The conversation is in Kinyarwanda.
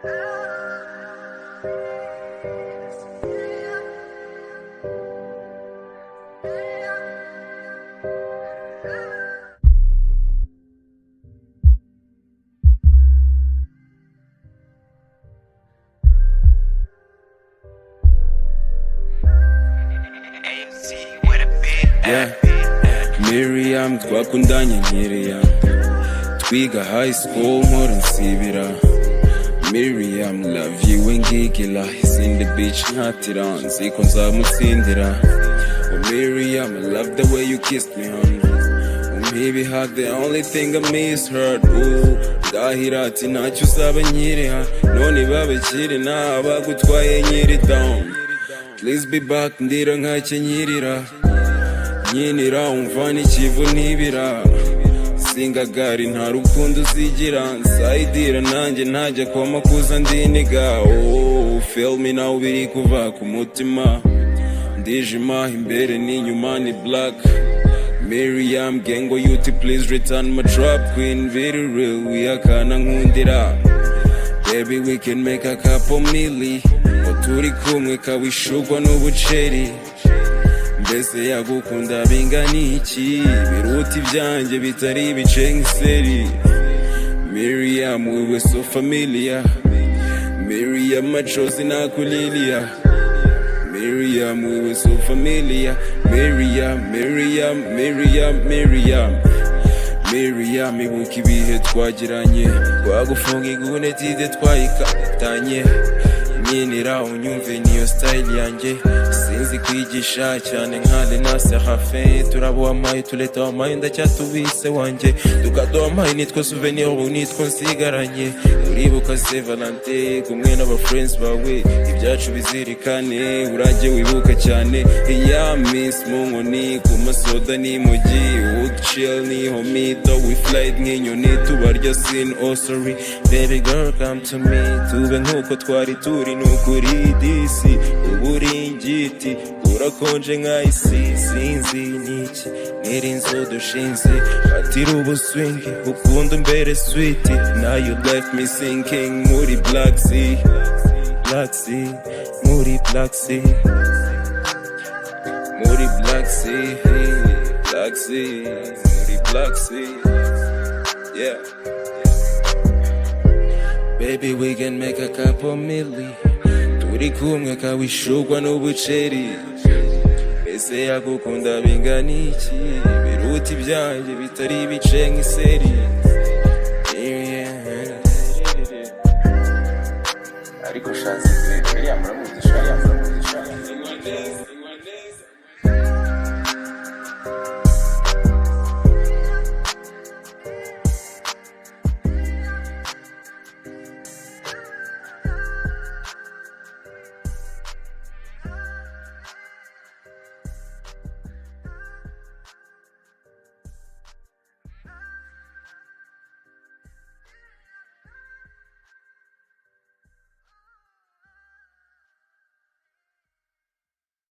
Yeah. Miriam twakundanye nkiriya twiga high school mpora nsibira. Miriam, love you ngigila izindi bitch nkatira nziko nzamutsindira. Oh Miriam, I love the way you kissed me, honey. Umpibi hug, the only thing I miss her. Ooh, ndahira ati ntacyo uzaba nkiriha none babakire nabagutwaye nkiri down. Please be back, ndira nkakenyirira nkinira umva n'ikivu ntibira singagari nta rukundo uzigira nsayidira nanjye ntajya koma kuza ndiniga. Oh, feel me now, biri kuva ku mutima ndijima imbere n'inyuma ni black. Miriam Gengo yuti, please return my trap queen, very real wihakana nkundira. Baby, we can make a couple milli ngo turi kumwe kawishugwa n'ubuceri. Mbese yagukunda bingana iki biruta ibyanjye bitari ibice nk'iseri. Miriam, we were so familiar. Miriam, machozi nakulilia. Miriam, we were so familiar. Miriam, Miriam, Miriam, Miriam, Miriam, ibuka ibihe twagiranye twagufunga ingune tide twayikatanye nyinira unyumve niyo style yanjye sinzi kwigisha cyane nka Lena Serafin turabuhamaye tureta wamaye ndacyatubise wanjye tukaduhamaye nitwo souvenir ubu nitwo nsigaranye. Uribuka Saint Valentin kumwe n'aba friends bawe ibyacu bizirikane urajye wibuka cyane iya miss mu nkoni ku masoda n'imogi would chill ni homie though we flight nk'inyoni tubarya sin. Oh sorry baby girl, come to me tube nk'uko twari turi nukuri disi uburingiti urakonje nka isi sinzi niki nirinze udushinze fatira ubuswingi ukunda umbere sweet. Now you left me sinking muri black sea, black sea, muri black sea, muri black sea, black sea, muri black sea, yeah. Baby, we can make a couple milli turi kumwe kawishugwa n'ubuceri. Mbese yagukunda bingana iki biruta ibyanjye bitari ibice nk'iseri.